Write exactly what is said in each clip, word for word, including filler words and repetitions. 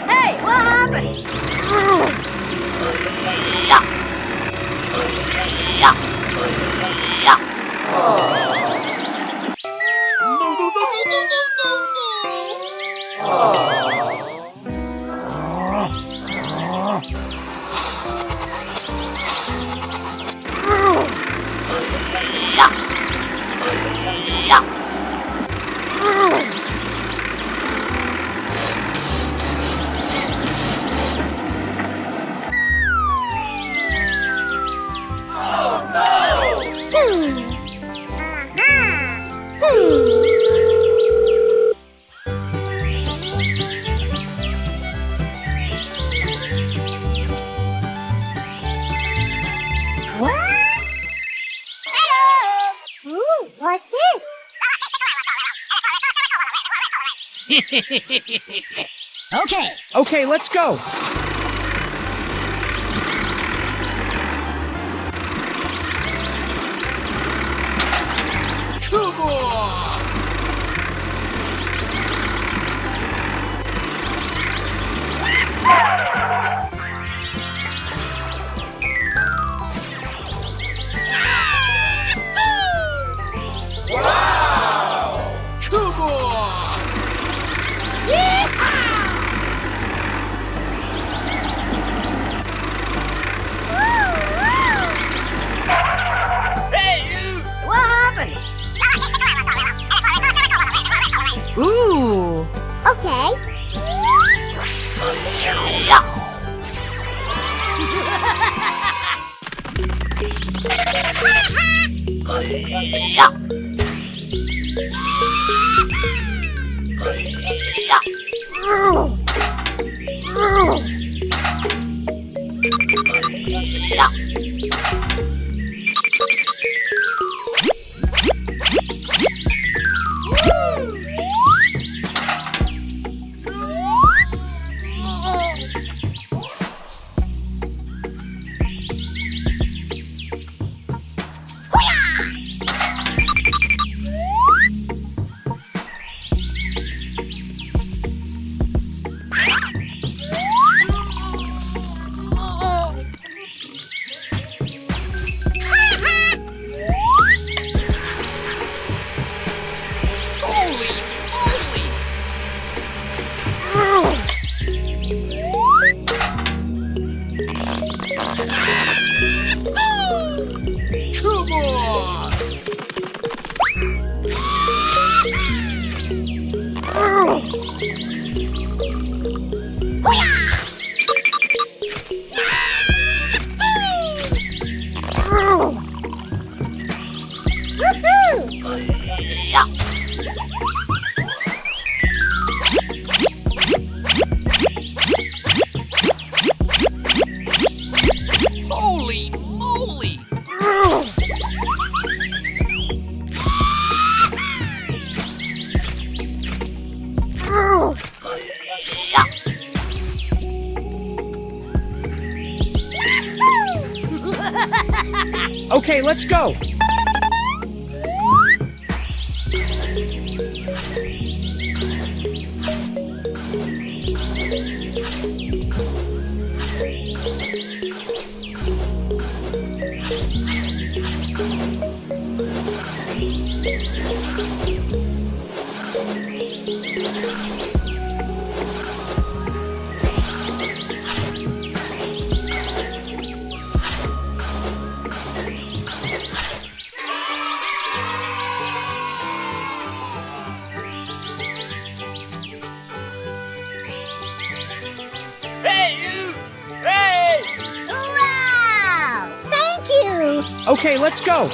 Hey, what happened? Hmm. Aha. Hmm. What? Hello. Ooh, what's it? Okay. Okay, let's go. Wow! Come on! Yeehaw! Hey, you! What happened? Ooh. Okay. Holy moly! Come on! Holy moly! Okay, let's go. Hey, you! Hey! Wow! Thank you! Okay, let's go!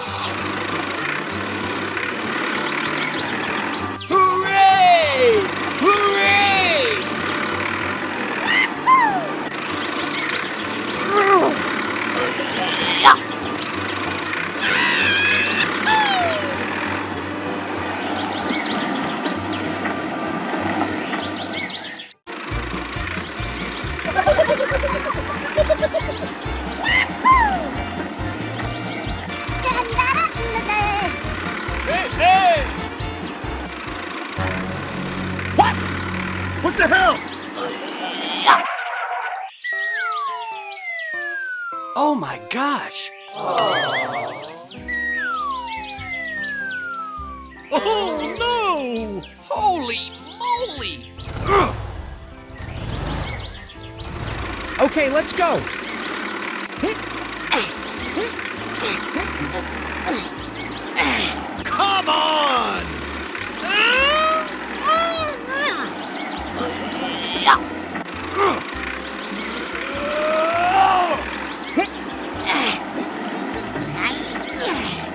Hooray! Hooray! The hell? Oh my gosh! Oh no! Holy moly! Okay, let's go. Come on!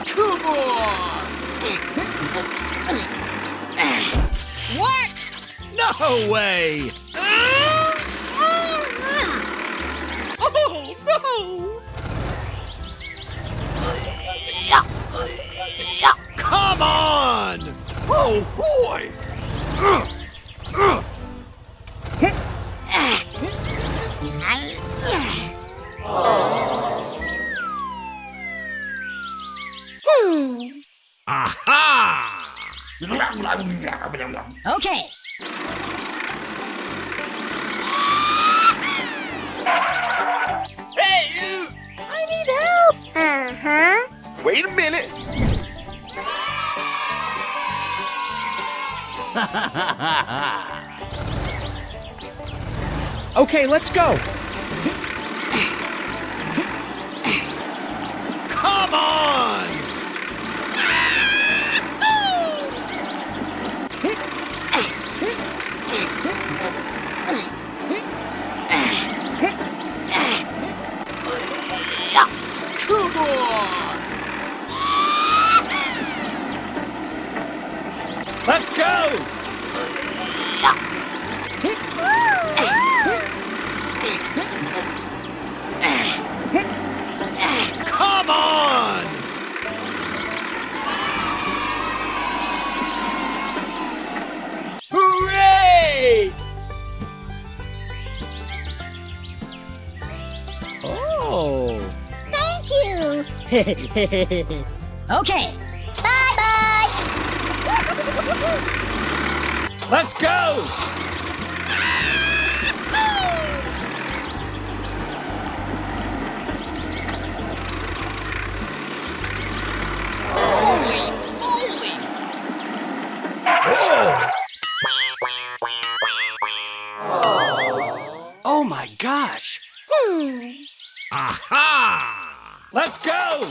Come on! What? No way! Oh, no! Come on! Oh, boy! Aha! Okay. Hey, you! I need help. Uh-huh. Wait a minute. Okay, let's go. Come on! Come on! Let's go! Come on! Hooray! Oh. Thank you. Okay. Bye-bye. Let's go! Holy moly! Oh! Oh my gosh! Hmm. Aha! Let's go!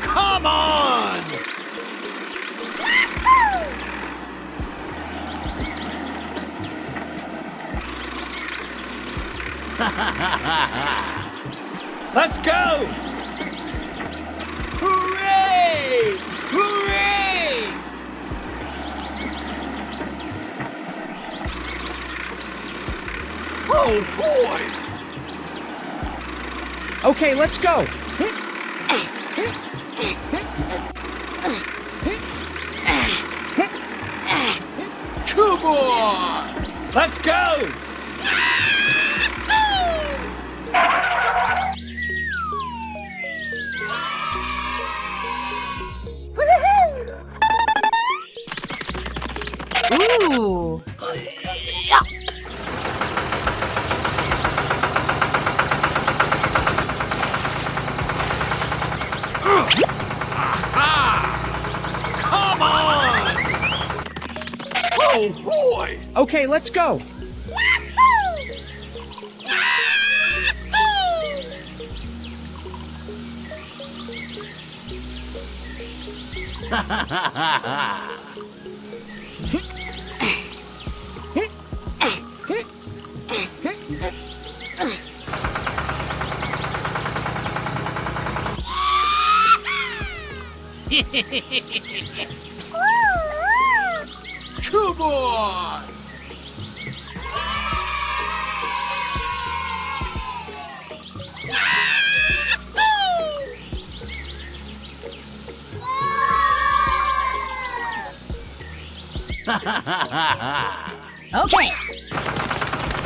Come on! Let's go! Hooray! Hooray! Oh, boy! Okay, let's go. Come on! Let's go! Ooh. Aha! Come on! Oh, boy! Okay, let's go. Come on! Okay.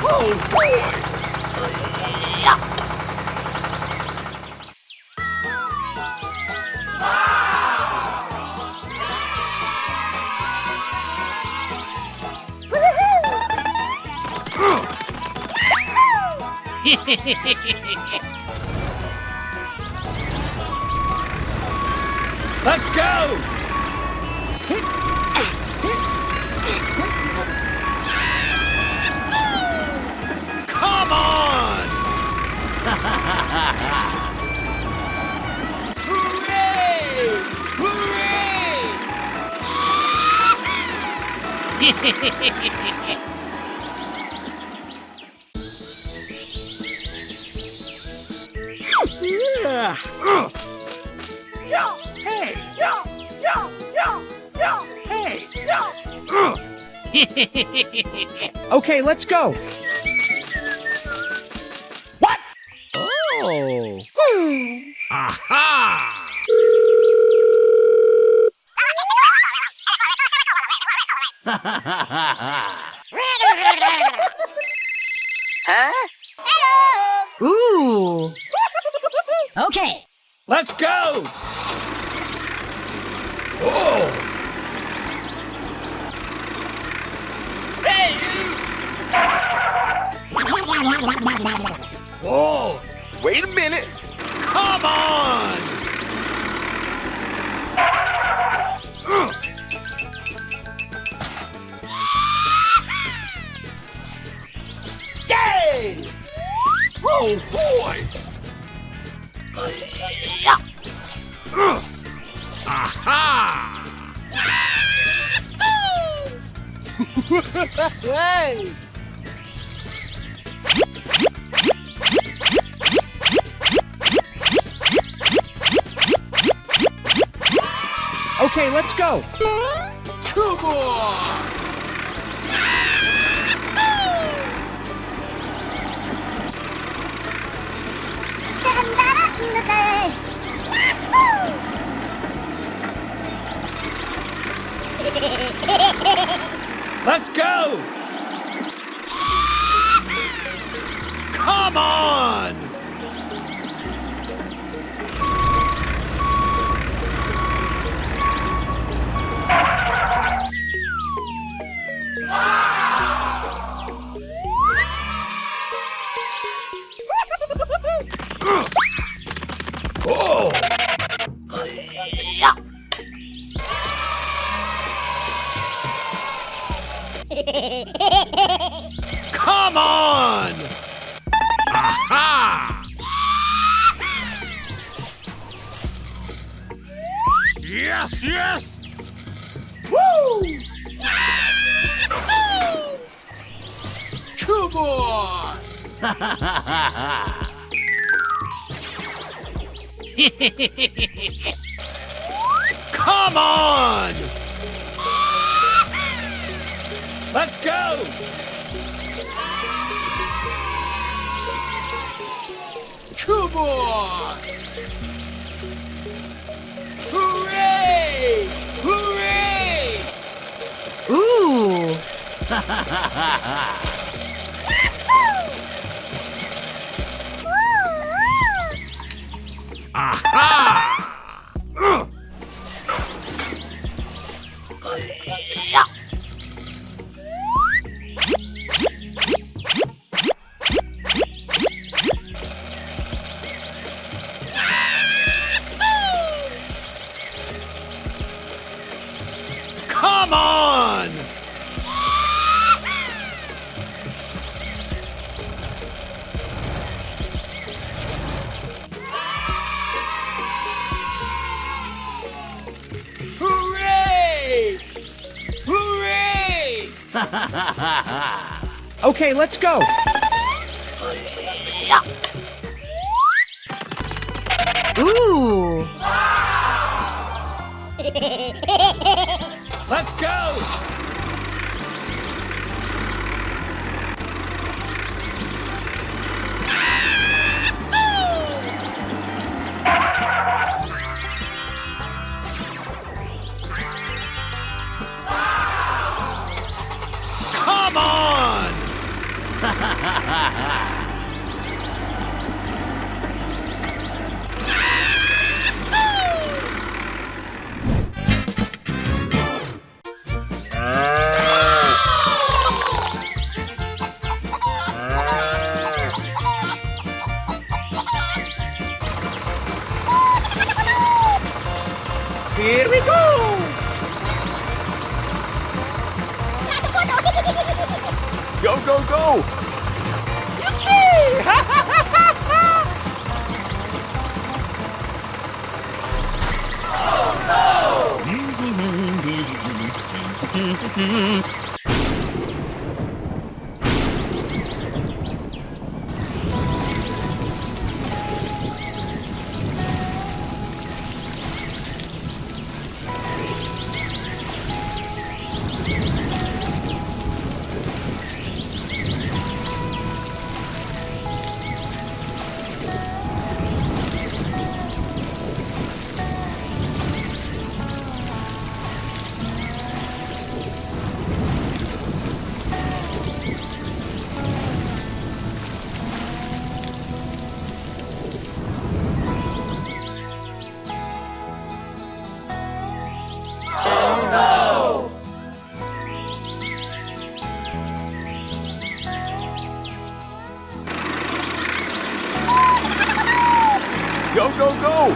Oh, boy. Let's go! Come on! Hooray! Hooray! Yeah. Hey, yeah, yeah, yeah, yeah, hey, yeah. Okay, let's go. What? Oh. Aha! Huh? Ooh. Okay. Let's go! Oh! Hey, you! Oh! Wait a minute! Come on! Yay! Oh, boy! Aha! Hey! Okay, let's go. Come on! Let's go! Come on! Oh! Come on! Aha! Yes, yes! Woo! Come on! Come on! Let's go! Come on! Hooray! Hooray! Ooh! Aha! Come on! Hooray! Hooray! Okay, let's go. Ooh. Let's go. on! Here we go! Go, go, go! Yippee! Go, go, go!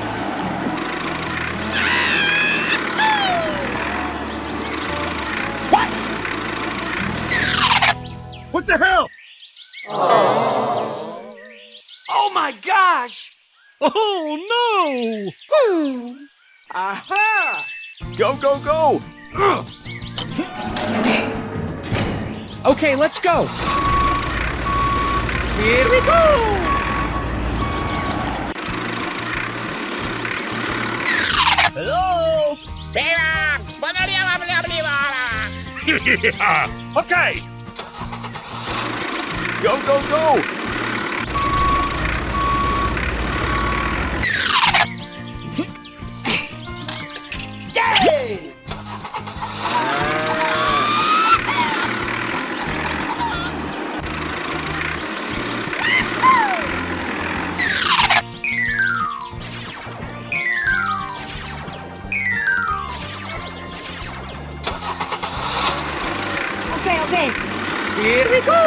What? What the hell? Oh my gosh! Oh no! Hmm. Aha! Go, go, go! Okay, let's go! Here we go! Hello! Okay! Go, go, go! Yay! Okay, okay. Here we go!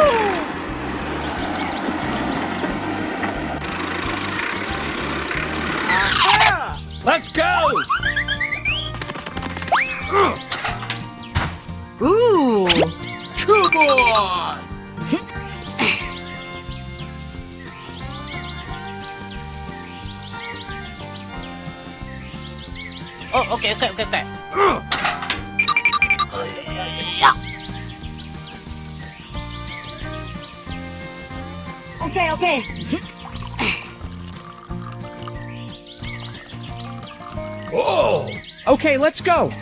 Aha! Let's go! Ooh! Come on! Oh, okay, okay, okay, okay. Okay, okay. Oh! Okay, let's go!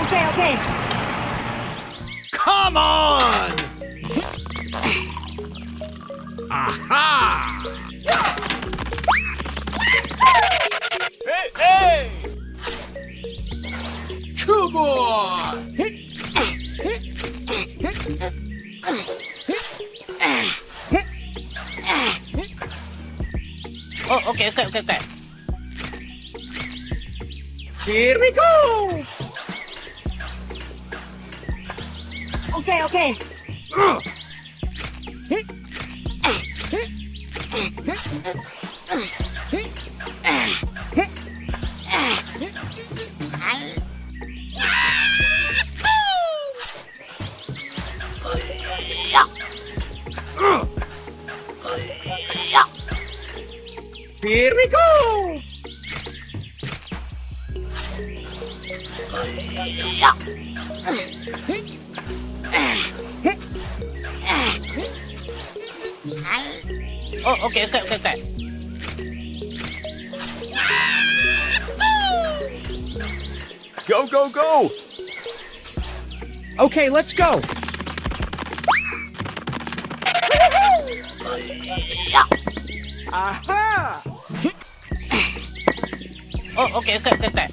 Okay, okay. Come on! Aha! Hey, hey! Come on! Oh, okay, okay, okay, okay. Here we go! Okay, okay. Here we go! Oh, okay, okay, okay, okay. Go, go, go! Okay, let's go! Aha! Oh, okay, okay, okay, okay.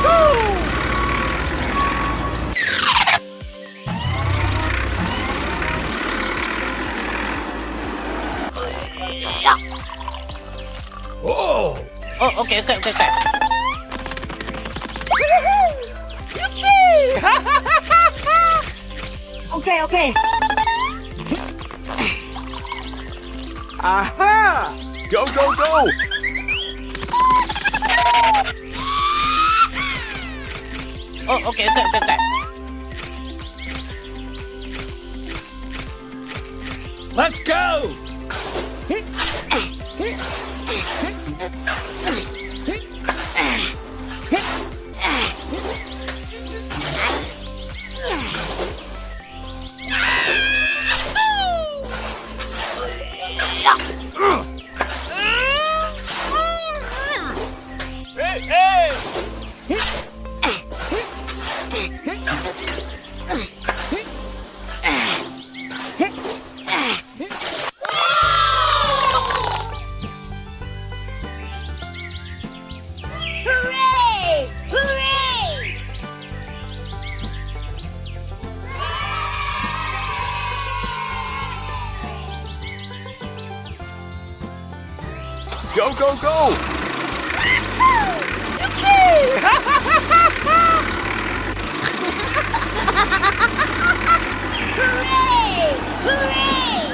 Oh! Oh, okay, okay, okay, okay. Okay, okay. Aha! Go, go, go! Oh, okay, okay, okay, okay. Let's go! Hey, hey! Hooray! Hooray! Go, go, go! Hooray! Hooray!